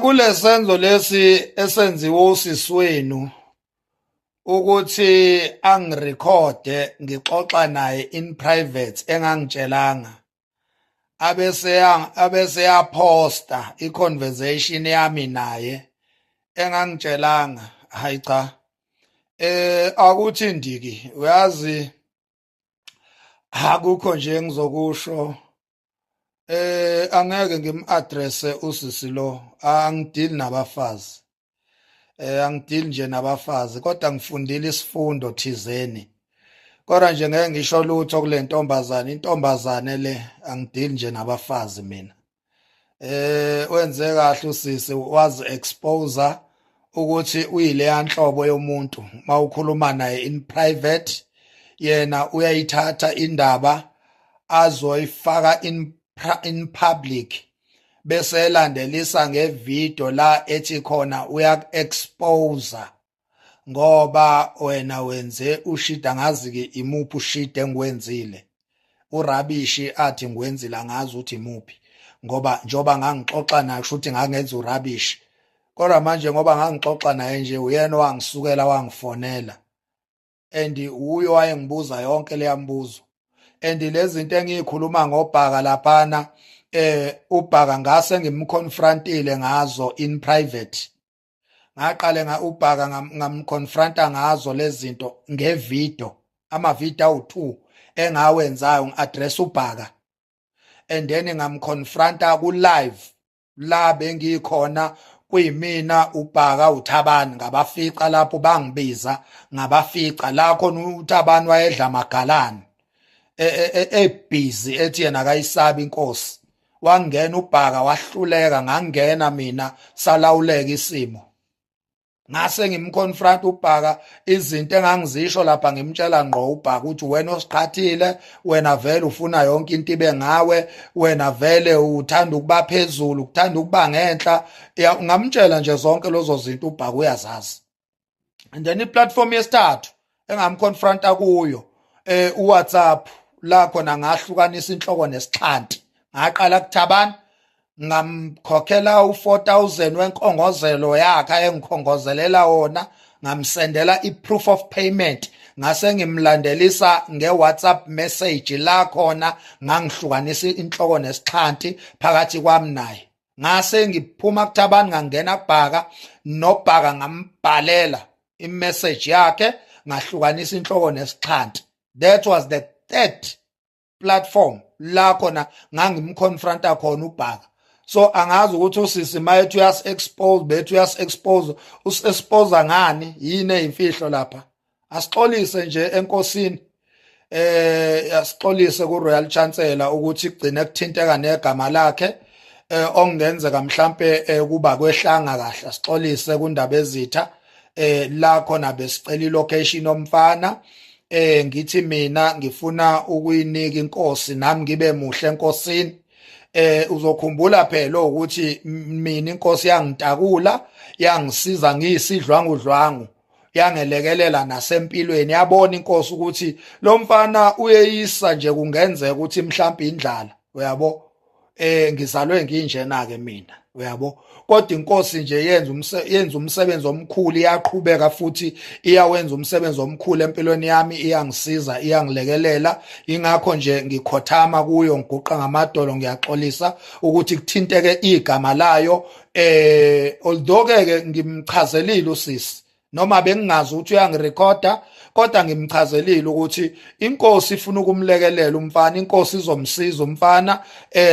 Kulesenzo lesi esenziwe usisi wenu ukuthi angirekhode ngixoxa naye in private engangitshelanga, abese yaposta i-conversation yami naye engangitshelanga. Hayi cha, akuthi ndiki, uyazi, akukho nje engizokusho. Angeke ngim-addresse usisi lo, angidili nabafazi. Angidili nje nabafazi, kodwa ngifundile isifundo thizeni. Kodwa nje ngeke ngisho lutho kule ntombazane, intombazane le, angidili nje nabafazi mina. Wenze kahle usisi, wazi expose ukuthi uyileya nhlobo yomuntu mawukhuluma naye in private, yena uyayithatha indaba azoyifaka in public, bese elandelisa ngevideo la ethi khona uyak-expose ngoba wena wenze ushida. Ngazi ke imuphi ushida engiwenzile, urubbish athi ngiwenzile, angazi ukuthi imuphi, ngoba njoba ngangixoxa naye kusho ukuthi ngangenza urubbish. Kodwa manje ngoba ngangixoxa naye nje, uyena owangisukela wangifonela and uyo wayengibuza yonke leya mbuzo. And lezi zinto engiyikhuluma ngobhaka laphana, ubhaka ngase ngimconfrontile ngazo in private. Ngaqale nga ubhaka ngamconfronta ngazo lezi zinto ngevideo, ama video awu2 engawenzayo ngiaddress ubhaka, and then ngamconfronta ku live la bengikhona, kuyimina, ubhaka, uThabani. Ngabafica lapho, bangibiza, ngabafica la khona. UThabani wayedla amagalani, ebhizi ethi yena akayisabi inkosi. Wangena ubhaka wahluleka, ngangena mina, salawuleka isimo. Ngase ngimconfront ubhaka, izinto engangizisho lapha ngimtshela ngqo ubhaka ukuthi wena osiqhathile, wena vele ufuna yonke into ibe ngawe, wena vele uthanda ukuba phezulu, ukuthanda ukuba ngenhla. Ngamtshela nje zonke lezo zinto, ubhaka uyazazi. And then iplatform yesithathu engamconfronta kuyo, uWhatsApp, la khona ngahlukanisa inhloko nesixhanti. Ngaqala kuThabani, ngamkhokhela u4000 wenkongozelo yakhe engikhongozelela wona, ngamsendela i-proof of payment, ngase ngimlandelisa nge-WhatsApp message la khona ngangihlukanisa inhloko nesixhanti phakathi kwami naye. Ngase ngiphuma kuThabani, ngangena kubhaka, nobhaka ngambhalela imessage yakhe, ngahlukanisa inhloko nesixhanti. That was the third platform la khona ngangimconfronta khona ubhaka. So angazi ukuthi usisi mayethi uyas expose, bethu uyas expose, us expose ngani? Yini eyimfihlo lapha? Asixolise nje enkosini, asixolise ku Royal Chancellor ukuthi igcine kuthinteka negama lakhe, ongenzeka mhlambe kuba kwehlanga kahle. Asixolise kundaba ezitha la khona besicela ilocation yomfana. Ngithi mina ngifuna ukuyinika inkosi, nami ngibe muhle enkosini. Uzokhumbula phela ukuthi mina inkosi yangitakula, yangisiza ngiyisidlwangudlwangu, yangelekelela nasempilweni. Yabona inkosi ukuthi lo mfana uyeyisa nje, kungenzeka ukuthi mhlawumbe indlala, uyabo. Ngizalwe nginjena ke mina, uyabo, kodwa inkosi nje yenza umsebenzi omkhulu, iyaqhubeka futhi iyawenza umsebenzi omkhulu empilweni yami, iyangisiza, iyangilekelela. Ingakho nje ngikhothama kuyo, ngiguqa ngamadolo, ngiyaxolisa ukuthi kuthinteke igama layo. Although ke ngimchazelile usisi, noma bengingazi ukuthi uyangirekhoda, kodwa ngimchazelile ukuthi inkosi ifuna ukumlekelela umfana, inkosi izomsiza umfana.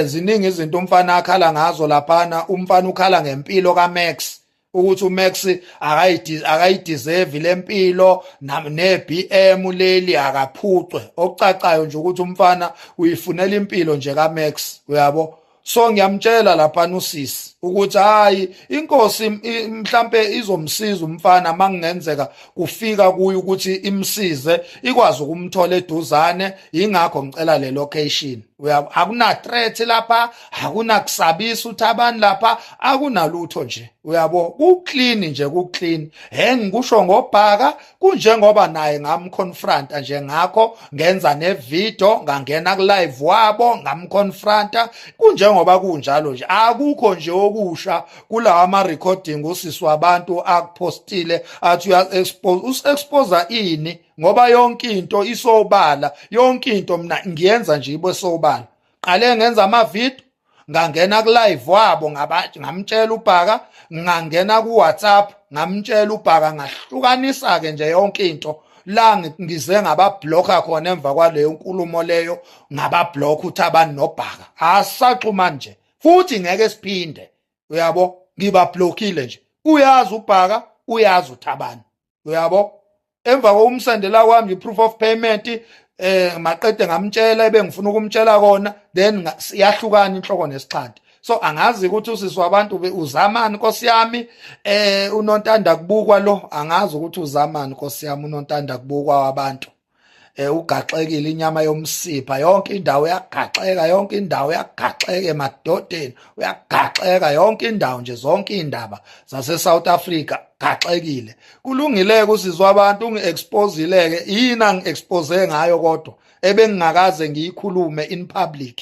Ziningi izinto umfana akhala ngazo laphana. Umfana ukhala ngempilo kaMax, ukuthi uMax akayideserve lempilo ne BM leli, akaphucwe. Okucacayo nje ukuthi umfana uyifunela impilo nje kaMax, uyabo. So ngiyamtshela lapha usisi ukuthi hayi, inkosi mhlambe izomsiza umfana mangenzeka kufika kuyo ukuthi imsize, ikwazi ukumthola eduzane. Ingakho ngicela le location, Uyabo, akuna threat lapha, akunakusabisa uThabani lapha, akunalutho nje. Uyabo, ku clean nje, ku clean. He, ngikusho ngobhaka kunjengoba naye ngamconfronta nje ngakho, ngenza nevideo, ngangena ku live wabo, ngamconfronta kunjengoba kunjalo nje. Akukho nje okusha kulawa ama recording usisi wabantu akupostile athi uya expose. Us-expose ini? Ngoba yonke into isobala, yonke into mina ngiyenza nje ibe sobala. Qale ngenza ama video, ngangena ku live wabo, ngamtshela uBhaka, ngangena ku WhatsApp, ngamtshela uBhaka, ngahlukanisa ke nje yonke into la. Ngize ngabablocka khona emva kwaleyo nkulumo leyo, ngabablock uThabani noBhaka, asaxhumani nje futhi, ngeke siphinde. Uyabo, ngibablockile nje. Uyazi uBhaka, uyazi uThabani. Uyabo, emva kokumsendela kwami i-proof of payment, maqede ngamtshela ebengifuna ukumtshela kona, then yahlukana inhloko nesixhanti. So angazi ukuthi usisi wabantu uzamani, Nkosi yami, unontanda kubukwa lo. Angazi ukuthi uzamani, Nkosi yami, unontanda kubukwa wabantu. Ugaxekile inyama yomsipha yonke indawo, uyagaxeka yonke indawo, uyagaxeka emadodeni, uyagaxeka yonke indawo nje, zonke indaba zase South Africa gaxekile. Kulungile kusizwa abantu, ungi-exposile ke. Yini angi-expose ngayo kodwa ebengingakaze ngiyikhulume in public?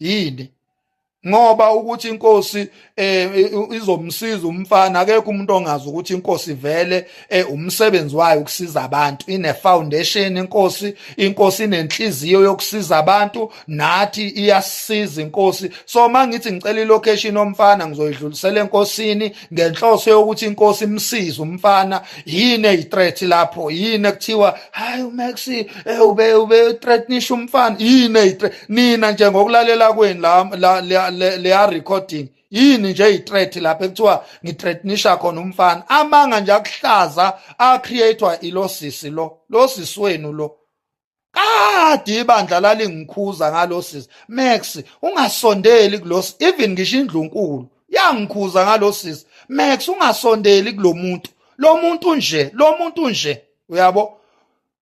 Yini? Ngoba ukuthi inkosi izomsiza umfana, akekho umuntu ongazi ukuthi inkosi vele umsebenzi wayo ukusiza abantu, ine foundation inkosi, inkosi inenhliziyo yokusiza abantu, nathi iyasiza inkosi. So mangithi ngicela ilocation omfana, ngizoyidlulisela enkosini ngenhloso yokuthi inkosi imsize umfana. Yini eyithreat lapho? Yini ekuthiwa hayi, uMax ube threatenisha umfana? Yini eyithreat? Nina nje ngokulalela kwenu la leya recording, yini nje eyithreat lapha ekuthiwa ngithreatenisha khona umfana? Amanga nje akuhlaza acreatewa ilosisi lo, lo sisi wenu lo. Kade ibandla lalingikhuza ngalosisi, "Max, ungasondeli kulosi." Even ngisho indlunkulu yangikhuza ngalosisi, "Max, ungasondeli kulomuntu, lo muntu nje, lo muntu nje." Uyabo,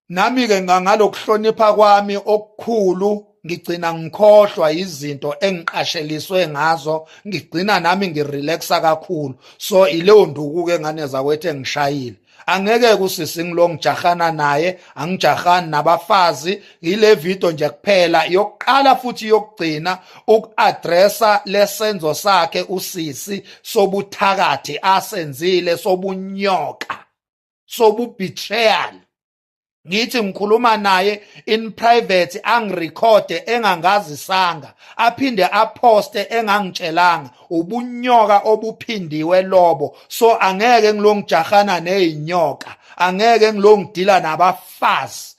nami ke ngalokuhlonipha kwami okukhulu, ngigcina ngikhohlwa izinto engiqasheliswe ngazo, ngigcina nami ngirelaxa kakhulu. So ileyo nduku ke, ngane zakwethu, engishayile. Angeke kusisi ngilo ngijahana naye, angijahani nabafazi. Ile video nje kuphela yokuqala futhi yokugcina uku-addressa lesenzo sakhe usisi sobuthakathi asenzile, sobunyoka, sobubetrayal. Ngithi ngikhuluma naye in private, angirekhode engangazisanga, aphinde aposte engangitshelanga. Ubunyoka obuphindiwe lobo. So angeke ngilongijahana nezinyoka, angeke ngilongidila nabafazi.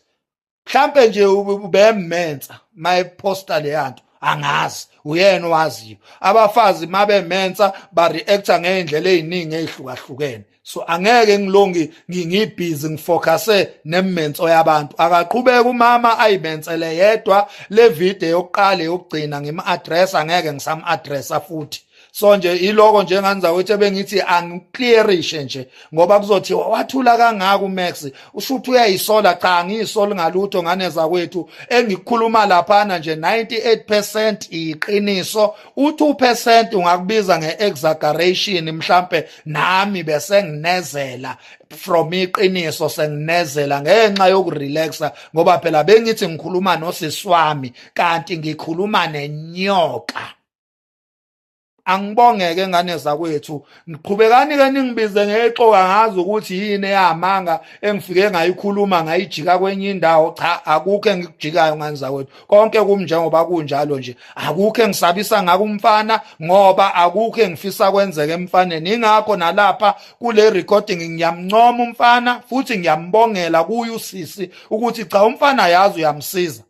Mhlambe nje ubemmensa mayeposta leyanto, angazi, uyena owaziyo. Abafazi mabemensa ba reacta ngeindlela eziningi ezihlukahlukene, so angeke ngilongi ngibhizi ngifocuse nemenso yabantu. Akaqhubeka umama ayimensele yedwa. Le video yokuqala, yokugcina ngim-address, angeke ngisam-addressa futhi. So nje iloko nje nganza ukuthi bengithi angiclearishe nje, ngoba kuzothiwa wathula kangaka uMax, usho ukuthi uyayisola. Cha, angiyisoli ngalutho, ngane zakwethu. Engikukhuluma laphana nje 98% iqiniso, u2% ungakubiza ngeexaggeration mhlambe, nami bese nginezela from iqiniso, senginezela ngenxa yokurelaxa, ngoba phela bengithi ngikhuluma nosisi wami kanti ngikhuluma nenyoka. Angibongeke, ngane zakwethu. Ngiqhubekani ke ningibize ngexoka, ngazi ukuthi yini eyamanga engifike ngayikhuluma ngayijika kwenye indawo. Cha, akukho engikujikayo, ngane zakwethu. Konke kum njengoba kunjalo nje. Akukho engisabisa ngako umfana, ngoba akukho engifisa kwenzeka emfaneni. Ingakho nalapha kule recording ngiyamncoma umfana futhi ngiyambongela kuye usisi ukuthi cha, umfana yazi uyamsiza,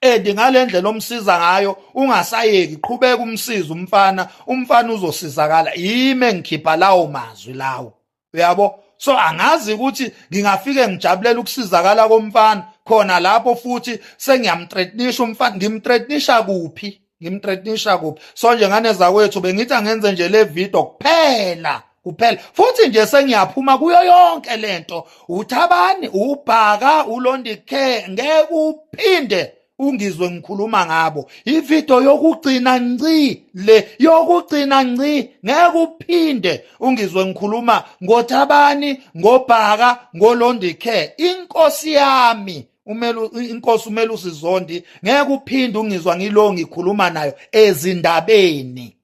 and ngalendlela omsiza ngayo ungasayeki, qhubeka umsiza umfana, umfana uzosizakala. Yimi engikhipha lawo mazwi lawo, uyabo. So angazi ukuthi ngingafike ngijabulela ukusizakala komfana khona lapho futhi sengiyamthreatenisha umfana. Ngimthreatenisha kuphi? Ngimthreatenisha kuphi? So nje, ngane zakwethu, bengithi angenze nje le video kuphela kuphela, futhi nje sengiyaphuma kuyo yonke lento. UThabani, uBhaka, uLondi Care, ngeke uphinde. ungizwe ngikhuluma ngabo. Ivideo yokugcina ngci le, yokugcina ngci, ngeke uphinde ungizwe ngikhuluma ngoThabani, ngoBhaka, ngoLondi Care. Inkosi yami umelu, inkosi uMelusi Zondi, ngeke uphinde ungizwa ngilo ngikhuluma nayo ezindabeni.